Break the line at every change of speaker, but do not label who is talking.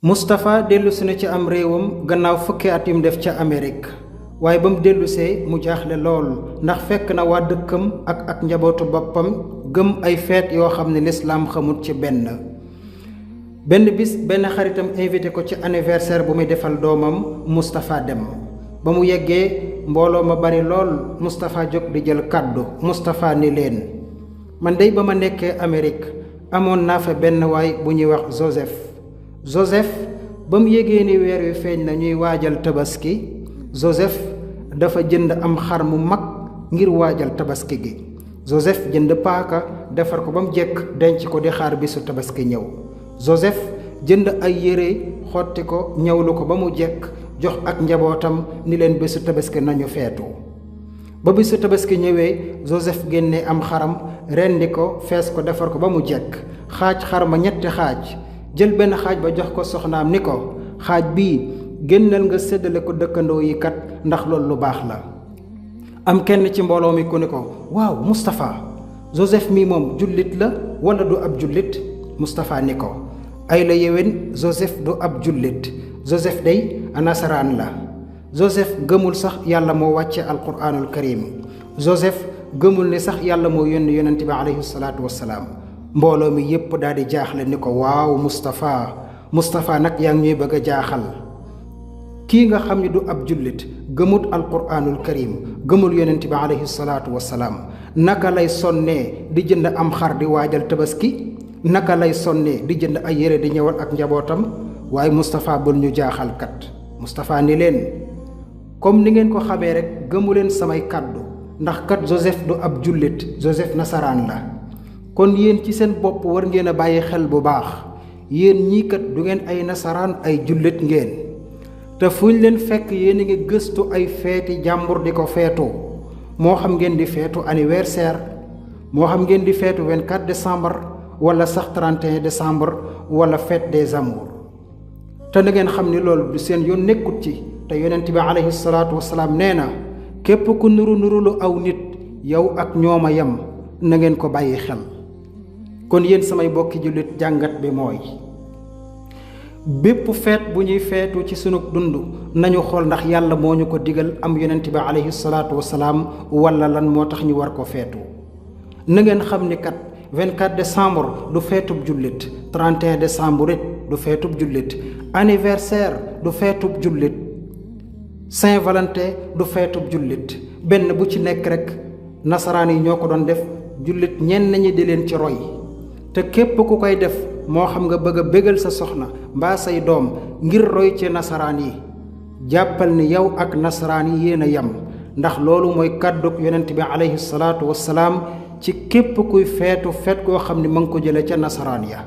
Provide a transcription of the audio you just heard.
Moustapha dellusi na ci am réewam gannaaw fukki at yum def ca Amérique waaye ba mu dellusee mu jaaxle lool ndax fekk na waa dëkkam ak njabootu boppam gëm ay feet yoo xam ne lislaam xamut ci benn bis benn xaritam invité ko ci anniversaire bu muy defal doomam Moustapha dem ba mu yeggee mbooloo ma bari lool Moustapha jóg di jël kàddu Moustapha ni leen man dey ba ma nekkee Amérique amoon naa fa benn waay bu ñuy wax Joseph ba mu yégee ni weer wi feeñ na ñuy waajal tabaski Joseph dafa jënd am xar mu mag ngir waajal tabaski gi Joseph jënd paaka defar ko ba mu jekk denc ko di xaar bisu tabaski ñëw Joseph jënd ay yére xotti ko ñawlu ko ba mu jekk jox ak njabootam ni leen bisu tabaski nañu feetu ba bisu tabaski ñëwee Joseph génne am xaram rendi ko fees ko defar ko ba mu jekk xaaj xar ma ñetti xaaj jël benn xaaj ba jox ko soxnaam ni ko xaaj bii génnal nga séddale ko dëkkandoo yi kat ndax loolu lu baax la am kenn ci mbooloo mi ku ni ko waaw Moustapha Joseph mii moom jullit la wala du ab jullit Moustapha ni ko ay la yéwén Joseph du ab jullit Joseph day nasaraan la Joseph gëmul sax yàlla moo wàcce alquraanul karim Joseph gëmul ni sax yàlla moo yónni yonent bi alayhi salaatu wassalaam mbooloo mi yépp daal di jaaxle ni ko waaw Moustapha nag yaa ngi ñuy bëgg a jaaxal kii nga xam ni du ab jullit gëmut alquraanul karim gëmul yonent bi alayhi salaatu wassalaam naka lay sonnee di jënd am xar di waajal tabaski naka lay sonnee di jënd ay yére di ñëwal ak njabootam waaye Moustapha bul ñu jaaxal kat Moustapha ni leen comme ni ngeen ko xamee rek gëmu leen samay kàddu ndax kat Joseph du ab jullit Joseph nasaraan la kon yéen ci seen bopp war ngeen a bàyyi xel bu baax yéen ñii kat du ngeen ay nasaraan ay jullit ngeen te fuñ leen fekk yéen a ngi gëstu ay feeti jàmbur di ko feetoo moo xam ngeen di feetu anniversaire moo xam ngeen di feetu 24 décembre wala sax 31 décembre wala fête des amours te na ngeen xam ni loolu du seen yoon nekkut ci te yonent bi alayhi salaatu wasalaam nee na képp ku nuru lu aw nit yow ak ñooma yem na ngeen ko bàyyi xel kon yéen samay bokki jullit jàngat bi mooy bépp feet bu ñuy feetu ci sunu dund nañu xool ndax yàlla moo ñu ko digal am yonent bi alayhi salaatu wasalaam wala lan moo tax ñu war ko feetu na ngeen xam ni kat 24 décembre du feetub jullit 31 décembre it du feetub jullit anniversaire du feetub jullit Saint-Valentin du feetub jullit benn bu ci nekk rek nasaraan yi ñoo ko doon def jullit ñenn ñi di leen ci roy te képp ku koy def moo xam nga bëgg a bégal sa soxna mbaa say doom ngir roy ci nasaraan yi jàppal ni yow ak nasaraan yi yéen a yem ndax loolu mooy kàddug yonent bi alayhi salaatu wassalaam ci képp kuy feetu feet koo xam ni ma ngi ko jële ca nasaraan ya